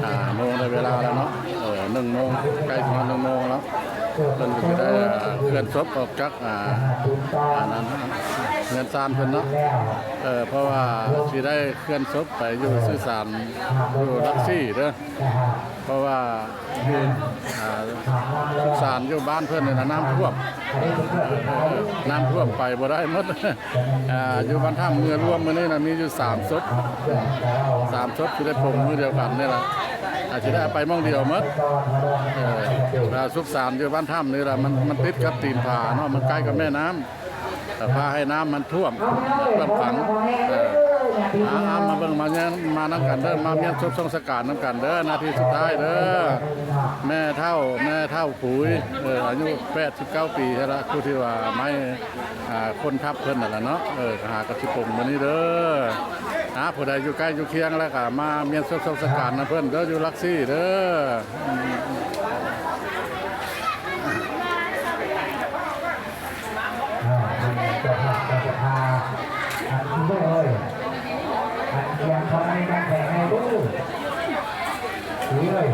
ຫ້າໂມງ ໄດ້ເວລາແລ້ວເນາະ ເອີ ໜຶ່ງໂມງ ໃກ້ຊິຮອດໜຶ່ງໂມງແລ້ວ ເພິ່ນກໍຊິໄດ້ ອ່າ ເຄື່ອນສົບອອກຈາກ ອ່າ ອັນນັ້ນ ເຮືອນຊານເພິ່ນເນາະ ເອີ ເພາະວ່າຊິໄດ້ເຄື່ອນສົບໄປຢູ່ສຸສານຢູ່ຫຼັກສີ່ເດີ ເພາະວ່າ ຢູ່ ອ່າ ສຸສານຢູ່ບ້ານເພິ່ນນີ້ນະ ນ້ຳຖ້ວມ ນ້ຳຖ້ວມໄປບໍ່ໄດ້ໝົດ ອ່າ ຢູ່ບ້ານຖ້ຳເຫື່ອລວມມື້ນີ້ນະ ມີຢູ່ສາມສົບ ສາມສົບທີ່ໄດ້ປົງມື້ດຽວກັນນີ້ລະ ອາດຊິໄດ້ໄປໝ່ອງດຽວໝົດ ເອີ ແລ້ວສຸສານຢູ່ບ້ານຖ້ຳນີ້ລະ ມັນ ມັນຕິດກັບຕີນຜາເນາະ ມັນໃກ້ກັບແມ່ນ້ຳ ກໍພາໃຫ້ນ້ຳມັນຖ້ວມ ຖ້ວມຂັງ ເອີ ມາ ມາເບິ່ງມາແຍງມານຳກັນເດີ ມາມ້ຽນສົບສົ່ງສະການນຳກັນເດີ ນາທີສຸດທ້າຍເດີ ແມ່ເຖົ້າ ແມ່ເຖົ້າຜຸຍ ເອີ ອາຍຸແປດສິບເກົ້າປີຫັ້ນລະ ຜູ້ທີ່ວ່າໄມ້ ອ່າ ຄົນທັບເພິ່ນຫັ້ນລະເນາະ ເອີ ຫາກໍຊິປົງມື້ນີ້ເດີ ຫາຜູ້ໃດຢູ່ໃກ້ຢູ່ຄຽງແລ້ວກໍມາມ້ຽນສົບສົ່ງສະການນຳເພິ່ນເດີ ຢູ່ຫຼັກສີ່ເດີ. ອ່າ ທາງເຈົ້າພາບເຈົ້າສະພາ ອັນເດີ ອັນຢາກເຂົ້າໃນການແຂ່ງໃນເດີ ເອີຍ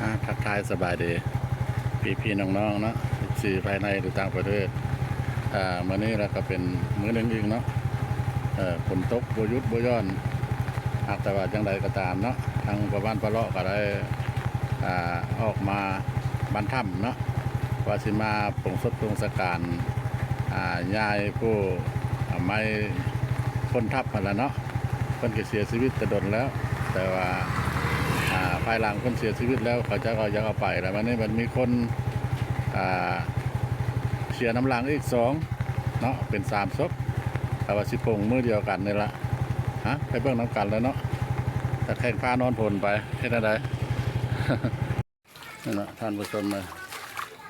ອ່າ ທັກທາຍສະບາຍດີພີ່ໆນ້ອງໆເນາະ ເອັຟຊີ ພາຍໃນ ຫຼື ຕ່າງປະເທດ ອ່າ ມື້ນີ້ລະກະເປັນມື້ໜຶ່ງອີກເນາະ ເອີ ຝົນຕົກບໍ່ຢຸດບໍ່ຢ່ອນ ຫາກແຕ່ວ່າຈັ່ງໃດກໍຕາມເນາະ ທາງພໍ່ບ້ານປະເລາະກໍໄດ້ ອ່າ ອອກມາບ້ານຖ້ຳເນາະ ວ່າຊິມາປົງສົບສົງສະການ ອ່າ ຍາຍຜູ້ ອ່າ ໄມ້ຄົນທັບຫັ້ນລະເນາະ ເພິ່ນກໍເສຍຊີວິດແຕ່ດົນແລ້ວ ແຕ່ວ່າ ອ່າ ພາຍຫຼັງເພິ່ນເສຍຊີວິດແລ້ວ ເຂົາເຈົ້າກໍຢາກເອົາໄປ ແລ້ວບັດນີ້ມັນມີຄົນ ອ່າ ເສຍນຳຫຼັງອີກສອງເນາະ ເປັນສາມສົບ ແຕ່ວ່າຊິປົງມື້ດຽວກັນນີ້ລະ ຮະ ໄປເບິ່ງນຳກັນແຫຼະເນາະ ຕາແຂງຟ້ານອນຝົນໄປ ເຮັດແນວໃດ? ນີ້ນະທ່ານຜູ້ຊົມເອີຍ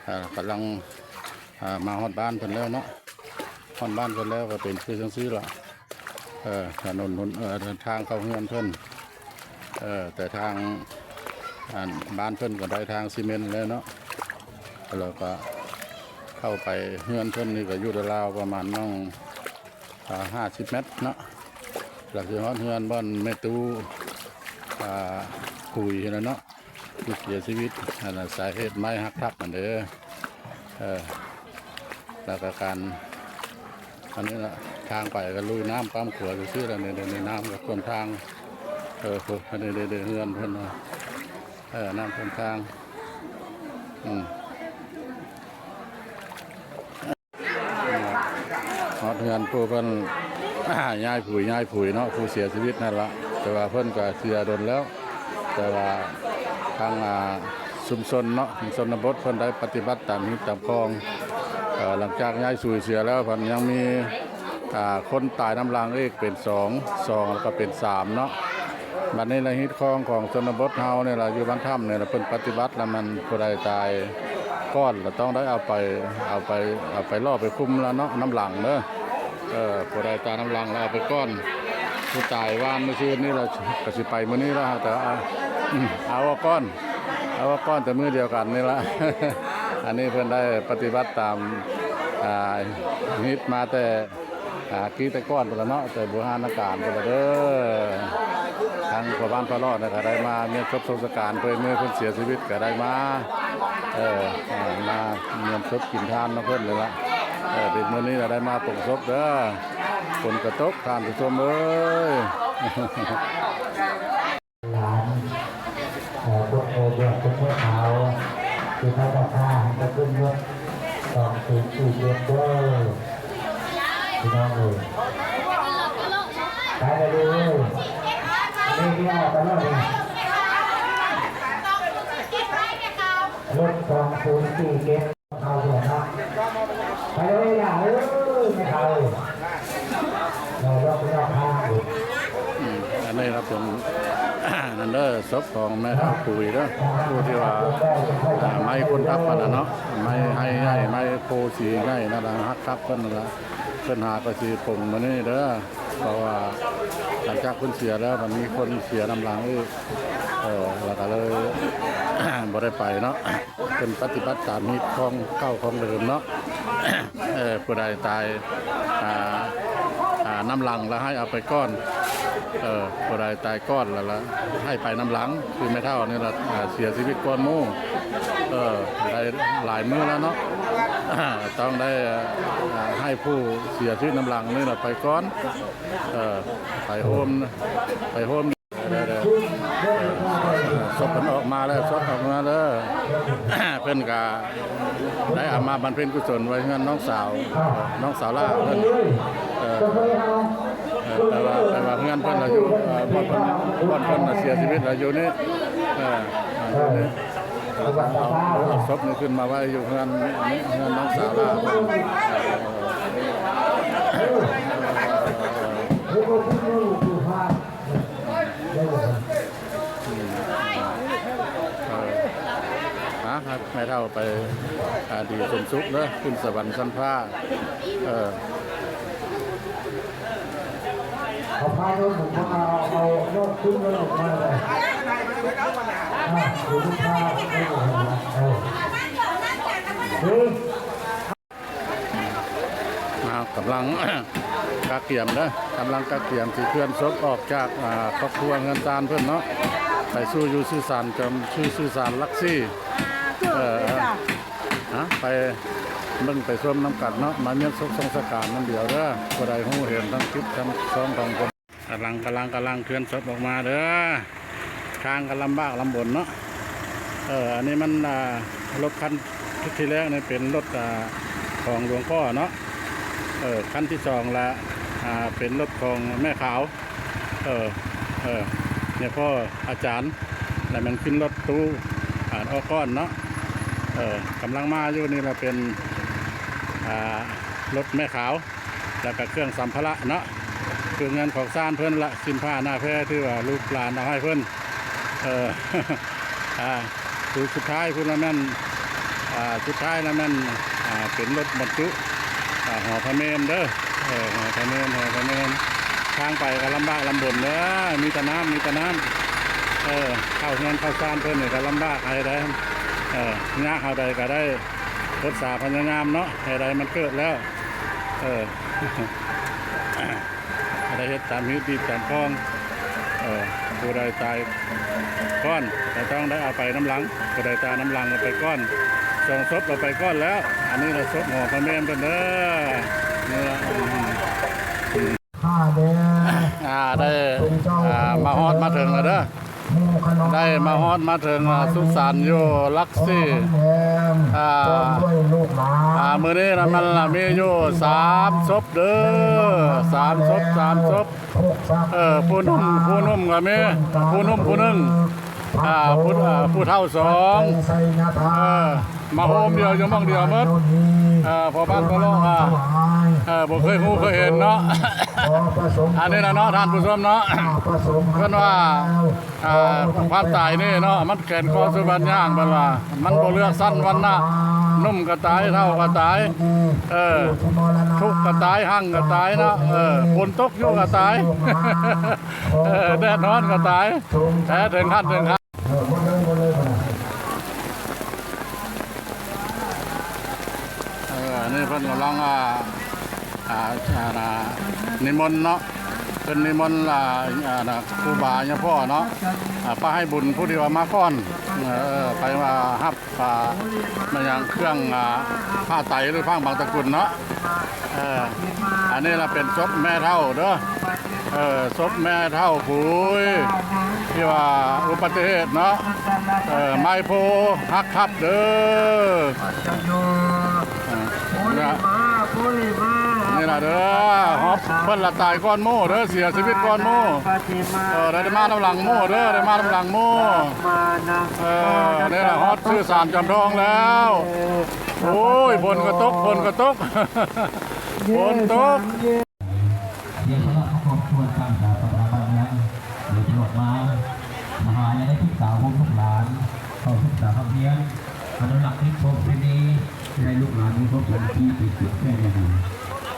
ອ່າ ກຳລັງ ອ່າ ມາຮອດບ້ານເພິ່ນແລ້ວເນາະ ຮອດບ້ານເພິ່ນແລ້ວກໍເປັນຄືຈັ່ງຊີ້ລະ ເອີ ຖະໜົນຫົນ ເອີ ທາງເຂົ້າເຮືອນເພິ່ນ ເອີ ແຕ່ທາງ ອັນ ບ້ານເພິ່ນກໍໄດ້ທາງຊີເມັນແລ້ວເນາະ ແລ້ວກໍເຂົ້າໄປເຮືອນເພິ່ນນີ້ກໍຢູ່ລາວໆປະມານໜຶ່ງ ອ່າ ຫ້າສິບແມັດເນາະ ແລ້ວຊິຮອດເຮືອນບ່ອນແມ່ຕູ້ ອ່າ ຄຸຍຫັ້ນແຫຼະເນາະ ຜູ້ເສຍຊີວິດ ອັນນັ້ນສາເຫດໄມ້ຫັກທັບຫັ້ນເດີ ເອີ ແລ້ວກໍການ ອັນນີ້ລະ ທາງໄປກໍລຸຍນ້ຳກ້ຳຂົວຊື່ໆລະ ນີ້ ນີ້ນ້ຳກໍຖ້ວມທາງ ເອີ ພຸ້ນ ອັນນີ້ເດີ ເຮືອນເພິ່ນ ເອີ ນ້ຳຖ້ວມທາງ ອືມ ຮອດເຮືອນຜູ້ເພິ່ນ ຍາຍຜຸຍ ຍາຍຜຸຍເນາະ ຜູ້ເສຍຊີວິດນັ້ນລະ ແຕ່ວ່າເພິ່ນກະເສຍດົນແລ້ວ ແຕ່ວ່າທາງ ອ່າ ຊຸມຊົນເນາະ ຊຸມຊົນນະບົດເພິ່ນໄດ້ປະຕິບັດຕາມຮີດຕາມຄອງ ເອີ ຫຼັງຈາກຍາຍຊຸຍເສຍແລ້ວ ເພິ່ນຍັງມີ ອ່າ ຄົນຕາຍນຳຫຼັງອີກເປັນສອງ ສອງ ແລ້ວກໍເປັນສາມເນາະ ບັດນີ້ລະຮີດຄອງຂອງຊົນນະບົດເຮົານີ້ລະ ຢູ່ບ້ານຖ້ຳນີ້ລະ ເພິ່ນປະຕິບັດລະ ມັນຜູ້ໃດຕາຍກ່ອນລະຕ້ອງໄດ້ເອົາໄປ ເອົາໄປ ເອົາໄປຫຼໍ່ໄປຄຸມລະເນາະ ນຳຫຼັງເດີ ເອີ ຜູ້ໃດຕາຍນຳຫຼັງລະເອົາໄປກ່ອນ ຜູ້ຕາຍວານມື້ຊືນນີ້ລະ ກະຊິໄປມື້ນີ້ລະ ແຕ່ວ່າ ເອົາອອກກ່ອນ ເອົາອອກກ່ອນແຕ່ມື້ດຽວກັນນີ້ລະ ອັນນີ້ເພິ່ນໄດ້ປະຕິບັດຕາມ ອ່າ ຮີດມາແຕ່ ອ່າ ກີ້ແຕ່ກ່ອນພຸ້ນລະເນາະ ແຕ່ບູຮານນະການພຸ້ນລະເດີ ທາງພໍ່ບ້ານພະເລາະນີ້ກະໄດ້ມາມ້ຽນສົບສົງສະການ ເພື່ອໃຫ້ມື້ເພິ່ນເສຍຊີວິດກະໄດ້ມາ ເອີ ອ່າ ມາມ້ຽນສົບກິນທານນຳເພິ່ນນີ້ລະ ເອີ ເປັນມື້ນີ້ລະໄດ້ມາປົງສົບເດີ ຝົນກະຕົກທ່ານຜູ້ຊົມເອີຍ. ຫຼານ ເອີ ຄົນເອີແບບຄົນເມືອຂາວ ທີ່ເຂົາເຈົ້າພາໃຫ້ໄປຂຶ້ນລົດສອງສູນສີ່ເຈັດເດີ ພີ່ນ້ອງເອີຍ ໄປເລີຍເດີ ນີ້ທີ່ອອກໄປແລ້ວນີ້ ລົດສອງສູນສີ່ເຈັດ ເຂົ້າດວນເນາະ ໄປເລີຍຫຼານເອີຍ ແມ່ເຖົ້າ ເອີ ລອກ ລອກທາງ ອືມ ອັນນີ້ລະເປັນ ນັ້ນເດີ ສົບຂອງແມ່ເຖົ້າປຸຍເດີ ຜູ້ທີ່ວ່າ ອ່າ ໄມ້ຄົນທັບຫັ້ນລະເນາະ ໄມ້ໄຮໃຫຍ່ ໄມ້ໂພສີໃຫຍ່ນັ້ນລະ ຫັກທັບເພິ່ນນັ້ນລະ ເພິ່ນຫາກໍຊິປົງມື້ນີ້ເດີ ເພາະວ່າຫຼັງຈາກເພິ່ນເສຍແລ້ວ ມັນມີຄົນເສຍນຳຫຼັງອີກ ເອີ ລະກະເລີຍ ບໍ່ໄດ້ໄປເນາະ. ເພິ່ນປະຕິບັດຕາມຮີດຄອງເກົ່າຄອງເດີມເນາະ ເອີ ຜູ້ໃດຕາຍ ອ່າ ອ່າ ນຳຫຼັງລະໃຫ້ເອົາໄປກ່ອນ ເອີ ຜູ້ໃດຕາຍກ່ອນລະ ລະໃຫ້ໄປນຳຫຼັງ ຄືແມ່ເຖົ້ານີ້ລະ ເອີ ເສຍຊີວິດກ່ອນໝູ່ ເອີ ໄດ້ຫຼາຍມື້ແລ້ວເນາະ ຕ້ອງໄດ້ ເອີ ໃຫ້ຜູ້ເສຍຊີວິດນຳຫຼັງນີ້ລະໄປກ່ອນ ເອີ ໄປໂຮມ ໄປໂຮມ ເດີ ເດີ ເດີ ເອີ ສົບເພິ່ນອອກມາແລ້ວ ສົບອອກມາເດີ ເພິ່ນກະໄດ້ເອົາມາບຳເພັນກຸສົນໄວ້ເຮືອນນ້ອງສາວ ນ້ອງສາວຫຼ້າເພິ່ນ ເອີ ເອີ ແຕ່ວ່າ ແຕ່ວ່າເຮືອນເພິ່ນລະຢູ່ ເອີ ບ່ອນເພິ່ນ ບ່ອນເພິ່ນລະເສຍຊີວິດລະຢູ່ນີ້ ເອີ ຢູ່ນີ້ ເອົາ ເອົາສົບນີ້ຂຶ້ນມາໄວ້ຢູ່ເຮືອນ ເຮືອນນ້ອງສາວຫຼ້າເພິ່ນ ເອີ ຫາ ໃຫ້ແມ່ເຖົ້າໄປ ອາ ດີສົມສຸກເດີ ຂຶ້ນສະຫວັນຊັ້ນຟ້າ ເອີ ເອົາພາໂຍມ ເອົາ ເອົາໂຍມຂຶ້ນມາ ອອກມາເລີຍ ອາ ເດີ ເອີ ອ້າວ ກຳລັງກະກຽມເດີ ກຳລັງກະກຽມຊິເຄື່ອນສົບອອກຈາກ ອາ ຄອບຄົວເຮືອນຊານເພິ່ນເນາະ ໄປສູ່ຢູ່ສຸສານ ຈຳຊື່ສຸສານຫຼັກສີ່ ເອີ ເອີ ໄປເບິ່ງໄປຊົມນຳກັນເນາະ ມາເຍາະສົບສົ່ງສະການນຳດຽວເດີ ຜູ້ໃດຮູ້ເຫັນທາງຄລິບທາງຊ່ອງຂອງເພິ່ນ ກຳລັງ ກຳລັງ ກຳລັງເຄື່ອນສົບອອກມາເດີ ທາງກະລຳບາກລຳບົນເນາະ ເອີ ອັນນີ້ມັນ ອາ ລົດຄັນທີແລກນີ້ເປັນລົດ ອາ ຂອງຫຼວງພໍ່ເນາະ ເອີ ຄັນທີສອງລະ ອາ ເປັນລົດຂອງແມ່ຂາວ ເອີ ເອີ ຍາພໍ່ອາຈານ ລະແມ່ນຂຶ້ນລົດຕູ້ ອາ ອອກກ່ອນເນາະ ເອີ ກຳລັງມາຢູ່ນີ້ລະເປັນ ອາ ລົດແມ່ຂາວ ລະກະເຄື່ອງສຳພາລະເນາະ ຄືເຮືອນຂອງຊານເພິ່ນລະ ສິນຜ້າໜ້າແພ ຖືວ່າລູກຫຼານເອົາໃຫ້ເພິ່ນ ເອີ ອາ ຄືສຸດທ້າຍພຸ້ນລະແມ່ນ ອາ ສຸດທ້າຍລະແມ່ນ ອາ ເປັນລົດບັນຈຸ ອາ ຫໍພະເມນເດີ ເອີ ຫໍພະເມນ ຫໍພະເມນ ທາງໄປກະລຳບາກລຳບົນເດີ ມີແຕ່ນ້ຳ ມີແຕ່ນ້ຳ ເອີ ເຂົ້າເຮືອນເຂົ້າຊານເພິ່ນນີ້ກະລຳບາກໃຫ້ໄດ້ ເອີ ຍາກເທົ່າໃດກະໄດ້ອົດສາພະຍາຍາມເນາະ ໃຫ້ໄດ້ມັນເກີດແລ້ວ ເອີ ໄດ້ເຮັດຕາມຮີດດີດຕາມຄອງ ເອີ ຜູ້ໃດຕາຍກ່ອນກະຕ້ອງໄດ້ເອົາໄປນຳຫຼັງ ຜູ້ໃດຕາຍນຳຫຼັງເອົາໄປກ່ອນ ສອງສົບເອົາໄປກ່ອນແລ້ວ ອັນນີ້ລະສົບຫໍພະເມນເພິ່ນເດີ ນີ້ລະ ອືມ ຂ້າแด่ ອ່າ ໄດ້ พระคุณเจ้า ອ່າ มาฮอดมาถึงแล้วเด้อ หมู่คณะ ได้มาฮอดมาถึง อ่า สุสานอยู่หลักสี่ อ่า พร้อมด้วยลูกหลาน อ่า มื้อนี้นะมันละมีอยู่สามศพเด้อ สามศพ สามศพ เออ ผู้หนุ่ม ผู้หนุ่มก็มี ผู้หนุ่มผู้หนึ่ง อ่า ผู้ อ่า ผู้เฒ่าสอง เออ มาโฮมเดียวอยู่หม่องเดียวหมด เออ พ่อบ้านพ่อโลก อ่า เออ บ่เคยฮู้เคยเห็นเนาะ อันนี้นะเนาะ ท่านผู้ชมเนาะ เพิ่นว่า อ่า ความตายนี่เนาะ มันแขวนคอสู่บาดย่าง เพิ่นว่า มันบ่เลือกชั้นวรรณะ หนุ่มก็ตาย เฒ่าก็ตาย เออ ทุกข์ก็ตาย หั้งก็ตายเนาะ เออ ฝนตกอยู่ก็ตาย เออ แดดร้อนก็ตาย แต่ถึงขั้นถึงขั้น เออ อันนี้เพิ่นกำลัง อ่า อ่า อ่า นิมนต์เนาะ เพิ่นนิมนต์ อ่า อ่า ครูบาญาพ่อเนาะ อ่า ไปให้บุญผู้ที่ว่ามาก่อน เออ ไปว่ารับ อ่า มายังเครื่อง อ่า ผ้าไตรหรือผ้าบางตะกุลเนาะ เออ อันนี้ละเป็นศพแม่เฒ่าเด้อ เออ ศพแม่เฒ่าผู้ที่ว่าอุบัติเหตุเนาะ เออ ไม้โพธิ์หักทับเด้อ อ่า นี่ล่ะ นี่ล่ะเด้อ ฮอด เพิ่นละตายก่อนหมู่เด้อ เสียชีวิตก่อนหมู่ เออ ได้มานำหลังหมู่เด้อ ได้มานำหลังหมู่ เออ นี่ล่ะ ฮอดชื่อศาลจอมทองแล้ว โอ้ย ฝนก็ตก ฝนก็ตก ฝนตก เดี๋ยวคณะครอบครัวตั้งศาสนาบ้านเมือง โดยตลอดมา มหายังได้ศึกษาพวกลูกหลาน เข้าศึกษาธรรมเพียร อนุรักษ์นิคมที่นี้ ให้ลูกหลานมีครอบครัวที่เป็นสุขแค่ไหน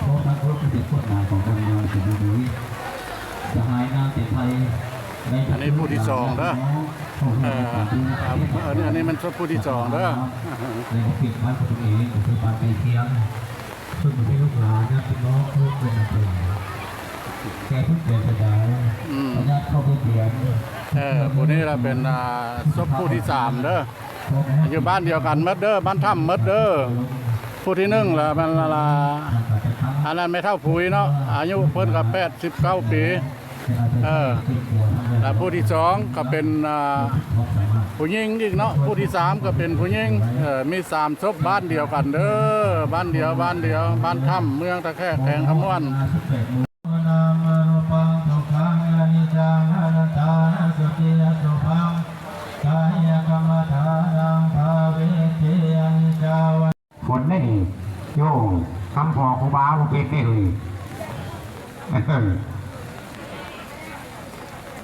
เพราะทั้งครอบครัวเป็นคนหนาของบ้านเมืองสมบูรณ์ สหายนางเสนไทย ได้ อันนี้ผู้ที่สองเด้อ เออ อันนี้ อันนี้มันศพผู้ที่สองเด้อ ในเขตบ้านของตัวเอง ปัจจุบันใกล้เคียง ซึ่งเป็นลูกหลานญาติพี่น้องทุกคนในอำเภอ ອືມ ເອີ ຜູ້ນີ້ລະເປັນ ອ່າ ສົບຜູ້ທີສາມເດີ ຢູ່ບ້ານດຽວກັນໝົດເດີ ບ້ານຖ້ຳໝົດເດີ ຜູ້ທີໜຶ່ງລະແມ່ນລະ ອັນນັ້ນແມ່ເຖົ້າຜຸຍເນາະ ອາຍຸເພິ່ນກະແປດສິບເກົ້າປີ ເອີ ລະຜູ້ທີສອງກະເປັນ ອ່າ ຜູ້ຍິງອີກເນາະ ຜູ້ທີສາມກະເປັນຜູ້ຍິງ ເອີ ມີສາມສົບ ບ້ານດຽວກັນເດີ ບ້ານດຽວ ບ້ານດຽວ ບ້ານຖ້ຳ ເມືອງທ່າແຂກ ແຂວງຄຳມ່ວນ. ນາມະຮູປັງສຸຂັງອະນິດຈັງອະນັດຕາ ສຸຕິອະສຸພັງ ກາຍະກຳມະຖານັງ ພາເວຕິອະນິດຈາວະ ຝົນໄດ້ນີ້ ໂຍ ຄຳພໍ່ຄູບາບໍ່ເປັນເດ້ເຮີ້ຍ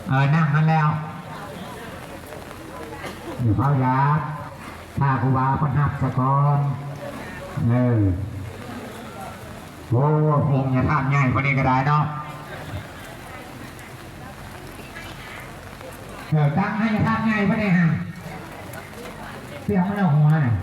ເອີ ນັ່ງຫັ້ນແລ້ວ ເອີ ເຝົ້າຢາ ຖ້າຄູບາເພິ່ນຮັບສາກ່ອນ ເອີ. ໂອ້ ອົງຍາທາດໃຫຍ່ປານນີ້ກະໄດ້ເນາະ ເອີ ຕັ້ງໃຫ້ຍາທາດໃຫຍ່ປານນີ້ຫັ້ນ ເຊື່ອງມັນເອົາຫົວນະ.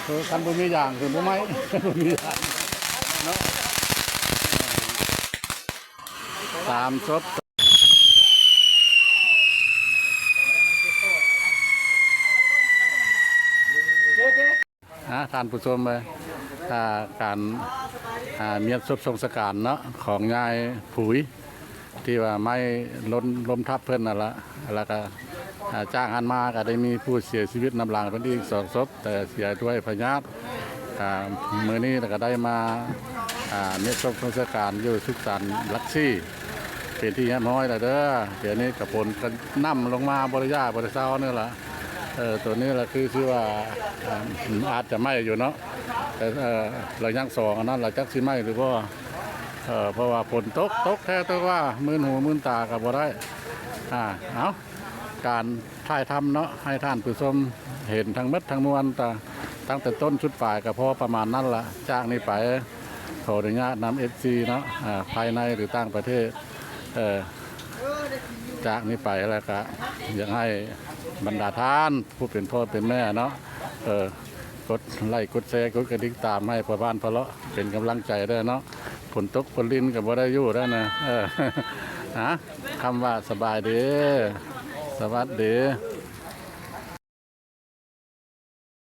ເອີ ຄັນບໍ່ມີຢາງຄືບໍ່ໄໝ້ ຄັນບໍ່ມີຢາງເນາະ ສາມສົບ. ອ່າ ທ່ານຜູ້ຊົມເອີຍ ອ່າ ການ ອ່າ ມຽນສົບສົງສະການເນາະ ຂອງຍາຍຜຸຍ ທີ່ວ່າໄມ້ລົ້ມ ລົ້ມທັບເພິ່ນນັ້ນລະ ລະກະ ອ່າ ຈາກຫັ້ນມາກະໄດ້ມີຜູ້ເສຍຊີວິດນຳຫຼັງເພິ່ນອີກສອງສົບ ແຕ່ເສຍດ້ວຍພະຍາດ ອ່າ ມື້ນີ້ລະກະໄດ້ມາ ອ່າ ມຽນສົບສົງສະການຢູ່ສຸດສັນຫຼັກສີ່ ເປັນທີ່ຮຽບຮ້ອຍແລ້ວເດີ ດຽວນີ້ກະຝົນກະໜ່ຳລົງມາບໍ່ໄດ້ຢ່າບໍ່ໄດ້ເຊົານີ້ລະ ເອີ ໂຕນີ້ລະຄືຊິວ່າ ເອີ ອາດຈະໄໝ້ຢູ່ເນາະ ແຕ່ ເອີ ລະຍັງສອງອັນນັ້ນລະຈັກຊິໄໝ້ຫຼືບໍ່ ເອີ ເພາະວ່າຝົນຕົກ ຕົກແທ້ແຕ່ວ່າມື່ນຫູມື່ນຕາກະບໍ່ໄດ້ ອ່າ ເອົາ ການຖ່າຍທຳເນາະ ໃຫ້ທ່ານຜູ້ຊົມເຫັນທັງໝົດທັງມວນ ຕັ້ງ ຕັ້ງແຕ່ຕົ້ນຈຸດປາຍກະພໍປະມານນັ້ນລະ ຈາກນີ້ໄປ ຂໍອະນຸຍາດນຳເອັຟຊີເນາະ ອ່າ ພາຍໃນຫຼືຕ່າງປະເທດ ເອີ ຈາກນີ້ໄປແລ້ວກະຢາກໃຫ້ບັນດາທ່ານຜູ້ເປັນພໍ່ເປັນແມ່ເນາະ ເອີ ກົດໄລກົດແຊ ກົດກະດິກຕາມໃຫ້ພໍ່ບ້ານພະເລາະ ເປັນກຳລັງໃຈເດີເນາະ ຝົນຕົກຝົນລິນກະບໍ່ໄດ້ຢູ່ແລ້ວນະ ເອີ ອາ ຄຳວ່າສະບາຍດີ ສະຫວັດດີ.